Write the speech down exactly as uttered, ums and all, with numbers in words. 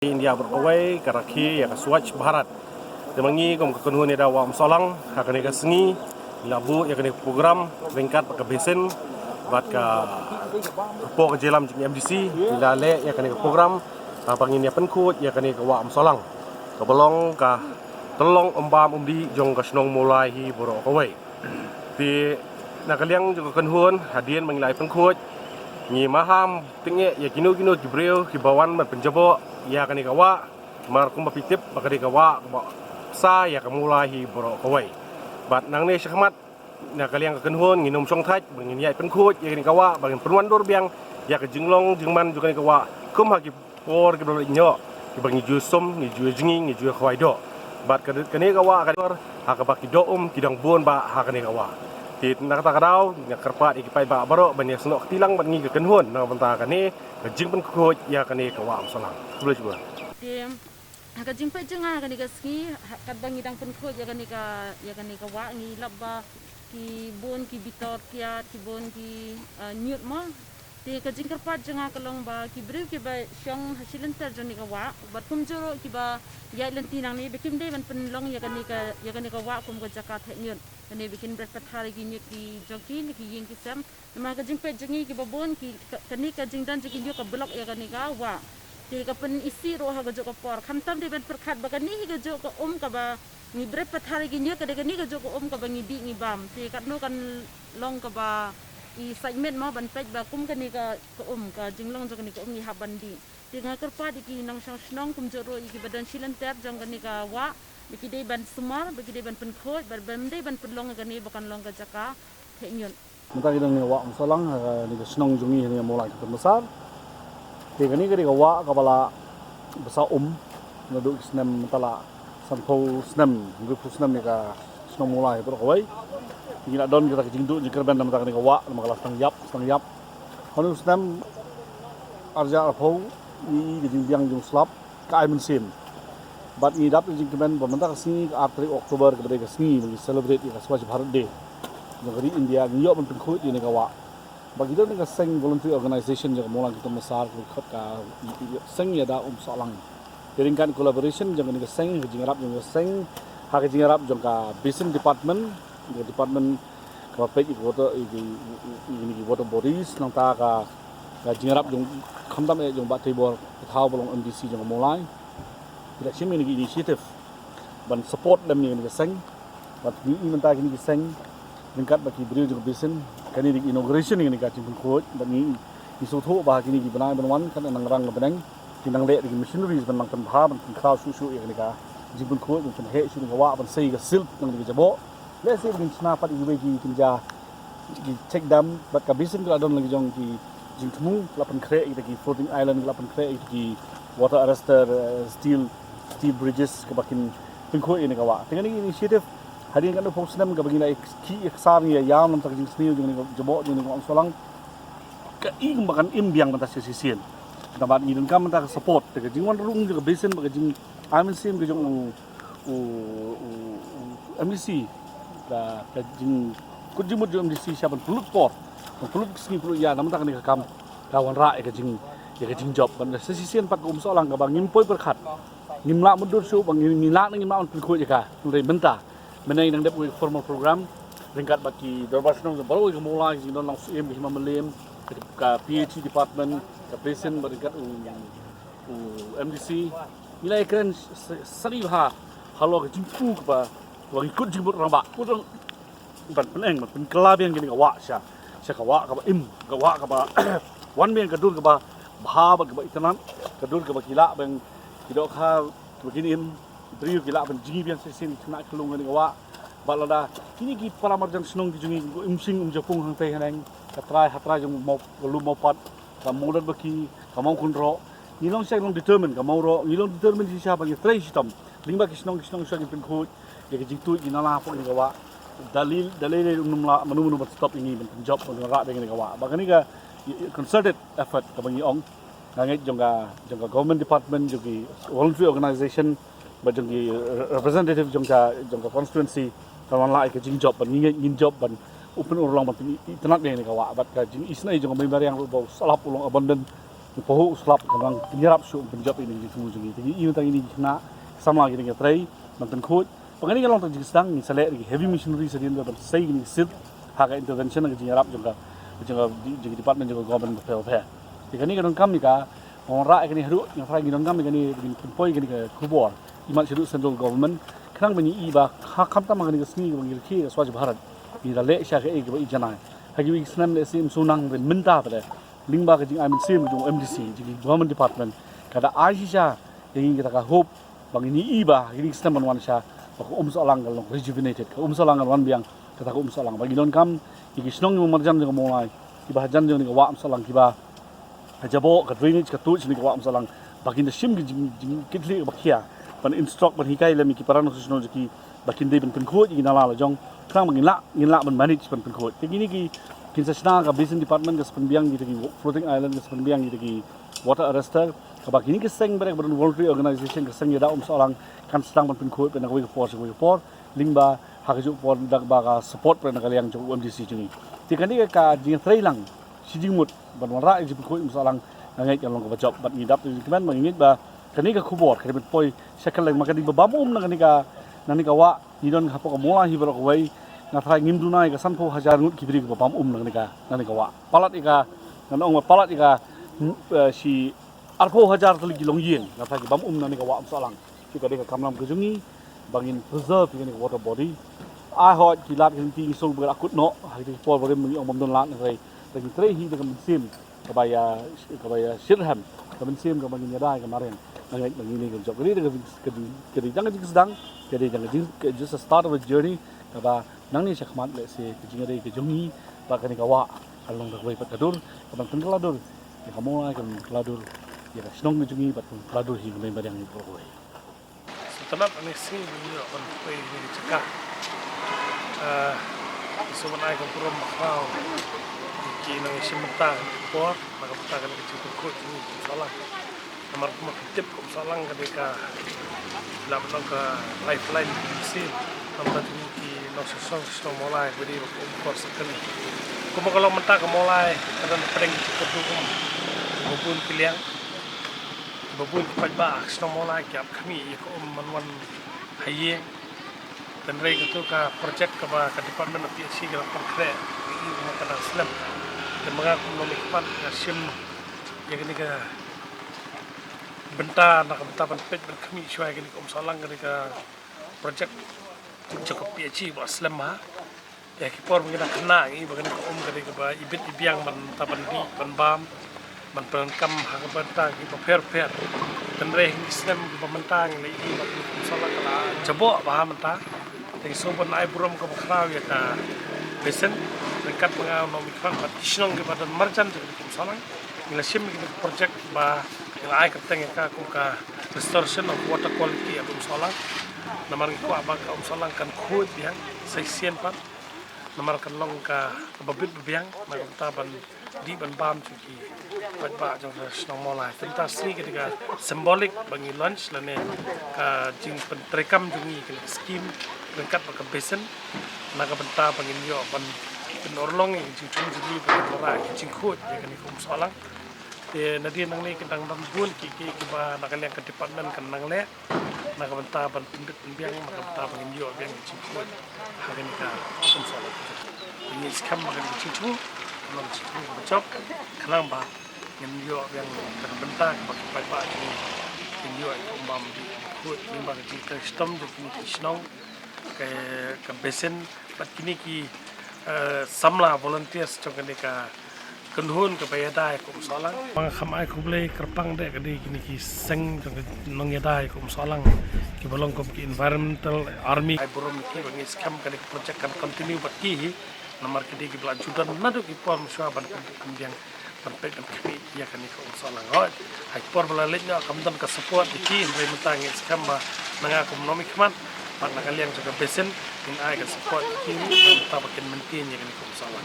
India baroh kawei ka rakhe ïa ka Swachh Bharat. Te ma ngi kum ka kynhun ïada Wah Umsohlang, ha kane ka sngi la buh ïa kane ka program ryngkat bad ka basin bad ka por ka jingïalam jong M D C, ngi la leh ïa kane ka program, ah, ba ngin ïa pynkhuid ïa kane ka Wah Umsohlang, kaba long ka tyllong umbam umdih jong ka shnong Mawlai hi baroh kawei. Te na ka liang jong ka kynhun, hadien ba ngi la ïa pynkhuid, ngi maham tyngeh ïa kino kino ki briew kiba wan ban pynjaboh ïa kane ka wah. Namar kumba phi tip ba kane ka wah kaba bsa ïa ka Mawlai hi baroh kawei. Bad nangne shakhmat, na ka liang ka kynhun, ngin ym shong thait ba ngin ïa pynkhuid ïa kane ka wah, ba ngin pynwandur biang ïa ka jinglong jingman jong kane ka wah kum ha ki por kiba la leit noh, kiba ngi ju sum, ngi ju jngi, ngi ju khwai doh. Bad ka, kane ka wah ka dor ha kaba ki doh um ki dang bun bha ha kane ka wah. Te na kata ka daw nga kyrpad ïa ki paidbah baroh ban ïa snoh kti lang bad ngi ka kynhun na ka bynta kane ka jingpynkhuid ïa kane ka Wah Umsohlang. Khublei shibun. Te ha ka jingpeit jong nga ha kane ka sngi, ha, katba ngi dang pynkhuid ïa kane ka, ïa kane ka wah, ngi lap ba ki bun ki bitot kiad, ki bun ki, ah, ñiut mo. Te ka jingkyrpad jong nga ka long ba ki briew kiba shong ha shi lynter jong kane ka wah bad kumjuh ruh kiba ïaid lynti nangne, ba kim dei ban pynlong ïa kane ka, ïa kane ka wah kum ka jaka theh ñiut. Kane ba kin bret pathar ïa ki ñiut ki jong ki na ki ïing ki sem. Namar ka jingpeit jong ngi kiba bun ki, ka, kane ka jingdon jong ki ñiut ka block ïa kane ka wah. Te ka pynisih ruh ha kajuh ka por. Khamtam dei ban pyrkhat ba kane hi kajuh ka um kaba ngi bret pathar ïa ki ñiut, ka dei kane kajuh ka um kaba ngi dih ngi bam. Te katno kan long kaba i saiñmet mo ban peit ba kum kane ka, ka um, ka jinglong jong kane ka um ngi hap ban dih. Te nga kyrpad ïa ki nongshong shnong kumjuh ruh ïa kiba don shi lynter jong kane ka wah, ba ki dei ban sumar, ba ki dei ban pynkhuid, ba, ba ym dei ban pynlong ïa kane ba kan long ka jaka theh ñiut. Mynta ngi don ha Wah Umsohlang, ha kane ka shnong jong ngi, ha kane ka Mawlai Kynton Massar. Te kane ka dei ka wah kaba la bsa um naduh ki snem, mynta la sanphew snem, hynriewphew snem ïa ka shnong Mawlai baroh kawei. Ngi la don kata ka jingduh jingkyrmen na mynta kane ka wah, namar ka la sdang ïap, sdang ïap. Ha une u snem arhajar arphew, ngi i ka jingbiang jong u slap, ka ai mynsiem. Bad ngi dap ïa ka jingkmen ba mynta ka sngi, ka ar tarik October, kaba dei ka sngi ba ngi celebrate ïa ka Swachh Bharat Day jong ka ri India, ngi ïoh ban pynkhuid ïa kane ka wah. Ba ki don ka seng voluntary organization jong ka Mawlai Kynton Massar, ka khot ka Seng Ïada Umsohlang. Te ryngkat collaboration jong kane ka seng, ka jingïarap jong ka seng, ha ka jingïarap jong ka Basin Department, ka department kaba peit ïa ki water, ïa ki, ïa ki, ïa ki water bodies, nangta ka, ka jingïarap jong, khamtam eh jong Bah Teibor Pathaw ba long M D C jong ka Mawlai. Ki la shim ïa kane ka initiative ban support lem ïa kane ka seng. Bad ngi i mynta kine ki seng ryngkat bad ki briew jong ka basin, kane dei ka inauguration ïa kane ka jingpynkhuid, bad ngi i, ngi sngewthuh ba kine ki bnai ban wan, kan nang rang ka bneng, kin nang leh da ki machineries ban nang pynbha, ban pynkhraw shuh shuh ïa kane ka jingpynkhuid, ban pynheh shuh ïa ka wah, ban sei ka silt, nang da ka jaboh. Lehse ba kin shna pat ïa kiwei ki kynja ki check dam, bad ka basin ka la don la ki jong ki jingthmu, la pynkhreh ïa ki floating island, la pynkhreh ïa ki water arrestor, eh, steel, steel bridges, kaba kin pynkhuid ïa kane ka wah. Te kane ka initiative, hadien katno phew snem kaba ngi la ïa khih ïa ksar, ngi ïa ïam na ka bynta ka jingsniew jong kane ka jaboh jong kane ka Wah Umsohlang, ka i kumba kan im biang mynta shisien. Namar ngi donkam mynta ka support, te ka jingwan rung jong ka basin bad ka jingai mynsiem ka jong u, u, u, u M D C, ka, ka jingkut jingmut jong u M D C sha ban pynlut por, ban pynlut sngi pynlut ïa, na mynta kane ka kam ka wanrah ïa ka jing, ïa ka jingjop. Bad shisien pat ka Umsohlang kaba ngim poi pyrkhat, ngim lah mutdur shuh ba ngim, ngim lah, ngim lah ban pynkhuid ïa ka. Hynrei mynta, mynne ngi dang dep wei ka formal program ryngkat bad ki dorbar shnong baroh, ka Mawlai, ki jingdon lang u Syiem, ka Hima Mylliem, ka, ka P H E department, ka basin, bad ryngkat u, u M D C. Ngi la ïakren sa, sa, sani bha halor ka jingthmu kaba, kaba ngi kut jingmut rangbah, kut rang, ban pyneng, ban pynkylla biang kane ka wah sha, sha ka wah kaba im, ka wah kaba wan biang ka dur kaba bha bad kaba itynnad, ka dur kaba ki lah ban, ki dohkha kiba kin im, ki briew ki lah ban jngi biang shisien, ki khynnah ki lung kane ka wah. Bad lada kine ki para marjan shnong ki jong ngi, ki um shing um japung hangtei haneng, ka trai ha trai jong Maw, ka Lum Mawpat, ka Mawdatbaki, ka Mawkynroh, ngi long shai long determine, ka Mawroh, ngi long determine shisha ba ngi trei shitom lyngba ki shnong ki shnong shuwa, ngin pynkhuid ïa ki jingtuid ki nala hapoh kane ka wah. Da lei, da lei lei um lah mano mano ban stop ïa ngi ban pynjop ban wanrah biang kane ka wah. Ba kane ka concerted effort kaba ngi ong, nga ngeit jong ka, jong ka government department, jong ki voluntary organization, bad jong ki re-, representative jong ka, jong ka constituency, kan wan lah ïa ka jingjop, ban ngi ngeit ngin jop ban u pynurlong ban pyni, pynitynnad ïa kane ka wah. Bad ka jingisynei jong ka Mei Mariang ruh ba u slap u long abandon, Pahuh u slap ka long pynïarap shuh ban pynjop ïa kine ki jingthmu jong ngi. Te ngi i tang ïa kine ki khynnah samla ki dang ïatrei ban pynkhuid. Ba kane ka long tang jingsdang, ngi sa leh da ki heavy machinery sa dien ban sei kine ki sit ha ka intervention, ha ka jingïarap jong ka, jong ka, jong ka department, jong ka government bapher bapher. Te kane ka donkam ïa ka, ba wanrah ïa kane haduh, nga tharai ngi donkam ïa kane, ba ngin pynpoi ïa kane ka khubor. Imat shaduh central government, khnang ba ngi i ba ha khamtam ha kane ka sngi kaba ngi rakhe ïa ka Swachh Bharat, ngi da leh sha kaei kaba i janai. Ha kiwei ki snem lehse ym shu nang, hynrei mynta pat, lyngba ka jingai mynsiem jong u M D C, jong ki government department, ka da ai shisha ïa ngi kata ka hope ba ngin i ba ha kine ki snem ban wan sha, ba ka Umsohlang kan long rejuvenated, ka Umsohlang kan wan biang kata ka Umsohlang. Ba ngi donkam ïa ki shnong kiba marjan jong ka Mawlai, kiba hajan jong kane ka wah Umsohlang, kiba ha jaboh ka drainage ka tuid sha kane ka wah Umsohlang, ba kin da shim ki jing, jingkitkhlieh ba khia ban instruct, ban hikai lem ïa ki para nongshong shnong jong ki ba kin dei ban pynkhuid ïa ki nala la jong, khnang ba ngin lah, ngin lah ban manage ban pynkhuid. Te kine ki, kin sa shna, ka basin department ka sa pynbiang kita ki floating island, ka sa pynbiang kita ki water arrester, kaba kine ki seng bad ka voluntary organization, ka seng ïada Umsohlang, kan sdang ban pynkhuid na kawei ka por sha kawei ka por, lyngba ha kajuh ka por da kaba ka support na ka liang jong u M D C jong ngi. Te kane ka jingïatreilang shi jingmut ban wanrah ïa ka jingpynkhuid Umsohlang, nga ngeit kan long kaba jop, bad ngi dap ïa ka jingkmen, ba ngi ngeit ba kane ka khubor ka dei ban poi sha kylleng, ma ka dei ba bam um na kane ka, na kane ka wah. Ngi don hapoh ka Mawlai hi baroh kawei, nga tharai ngim duna ïa ka sanphew hajar ngut ki briew kiba bam um na kane ka, na kane ka wah. Palat ïa ka, ngan ong ba palat ïa ka, mm, eh, shi arphew hajar tylli ki longïing, nga tharai ki bam um na kane ka wah Umsohlang. Te ka dei ka kamram ka jong ngi ba ngin preserve ïa kane ka water body. Ai hooid, ki lad ki lynti ngi sngew ba ka kut noh ha kine ki por barim, ngi ong bym don lad, nga tharai, tharai ngi trei hi da ka mynsiem kaba ïa, kaba ïa shitrhem, ka mynsiem kaba ngin ïada ïa ka mariang. Nga ngeit ba ngi ne ka jop, ka dei, ka dei, ka dei tang ka jingsdang, ka dei tang ka jing, ka, just a start of a journey, kaba nangne shakhmat lehse ka jingïadei ka jong ngi bad kane ka wah kan long da kawei pat ka dur, ka ban pynkylla dur ïa ka Mawlai, ka ban pynkylla dur ïa ka shnong ka jong ngi, bad pynkylla dur hi ka mariang ïa ka kawei. Sngewtynnat ane ka sngi ba ngi ïoh ban poi ïa kane ka jaka. Ah, ngi sngewbha ban ai ka burom bakhraw ïa ki nongïashim bynta ha kane ka por, na ka bynta kane ka jingpynkhuid jong ngi kum Umsohlang. Namar kumba phi tip, kum Umsohlang ka dei ka, la ban long ka lifeline jong ka mynsiem. Namar jong ngi ki nongshong shnong, shnong Mawlai, ba dei ba kum kor sa kali. Kumba ka long mynta ka Mawlai ka don hapdeng ki jingkyrduh um kiba bun ki liang. Kiba bun ki paidbah ha ka shnong Mawlai ki ap khmih ïa ka um ban wan ha ïing. Hynrei kato ka project kaba ka department of P H E ka la pynkhreh, ka i kumba ka dang slem. Te ma nga kum u nongmihkhmat nga shim ïa kane ka bynta na ka bynta ban peit ban khmih shuwa ïa kane ka Umsohlang, kane ka project jong ka P H E ba slem ha. Ïa ki por ba ngi dang khynnah ngi i ba kane ka um ka dei kaba ibit ibiang ban ta ban dih ban bam, ban pyndonkam ha ka bynta kiba pher pher. Hynrei ha kine ki snem kiba mynta ngi la ïohi ba kane ka Umsohlang ka la jaboh bha mynta. Te ngi sngewbha ban ai burom kaba khraw ïa ka basin ryngkat ma nga u nongmihkhmat bad ki shnong kiba don marjan jong kane ka Umsohlang. Ngi la shim ïa kane ka project ba ngi la ai kyrteng ïa ka kum ka restoration of water quality at Umsohlang. Namar ngi kwah ba ka Umsohlang kan khuid biang sa shisien pat. Namar kan long ka, kaba bit ba biang na ka bynta ban dih ban bam jong ki paidbah jong ka shnong Mawlai. Te mynta ka sngi ka dei ka symbolic ba ngi launch lane ka jingpyntreikam jong ngi kane ka skim ryngkat bad ka basin na ka bynta ba ngin ïoh ban pynurlong ïa ka jingthmu jong ngi ba ngin wanrah ïa ka jingkhuid ïa kane ka Umsohlang. Te nadien nangne ki dang don bun ki, ki, kiba na ka liang ka department kan nang leh na ka bynta ban pynbit pynbiang, na ka bynta ban ngin ïoh biang ka jingkhuid ha kane ka Umsohlang. Ngi skhem ba kane ka jingthmu kan long ka jingthmu kaba jop, khnang ba ngin ïoh biang ka bynta kaba ki paidbah jong ngi kin ïoh ïa ka um bam dih khuid, lyngba ka jingtrei shitom jong kine ki shnong, ka, ka basin bad kine ki, eh, samla volunteers jong kane ka kynhun kaba ïada ïa ka Umsohlang. Ba nga kham ai khublei kyrpang de ka dei kine ki seng jong ka nongïada ïa ka Umsohlang kiba long kum ki environmental army. Ai burom ïa ki ba ngi skhem kane ka project kan continue bad ki hi. Namar ki dei kiba la ju don naduh ki por mynshuwa ban pynbit pynbiang, ban peit ban khmih ïa kane ka Umsohlang. Hooid, ha ki por ba la leit noh kam don ka support ïa ki, hynrei mynta ngi skhem ba na nga kum u nongmihkhmat bad na ka liang jong ka basin ngin ai ka support ïa ki, mynta ba kin maintain ïa kane ka Umsohlang.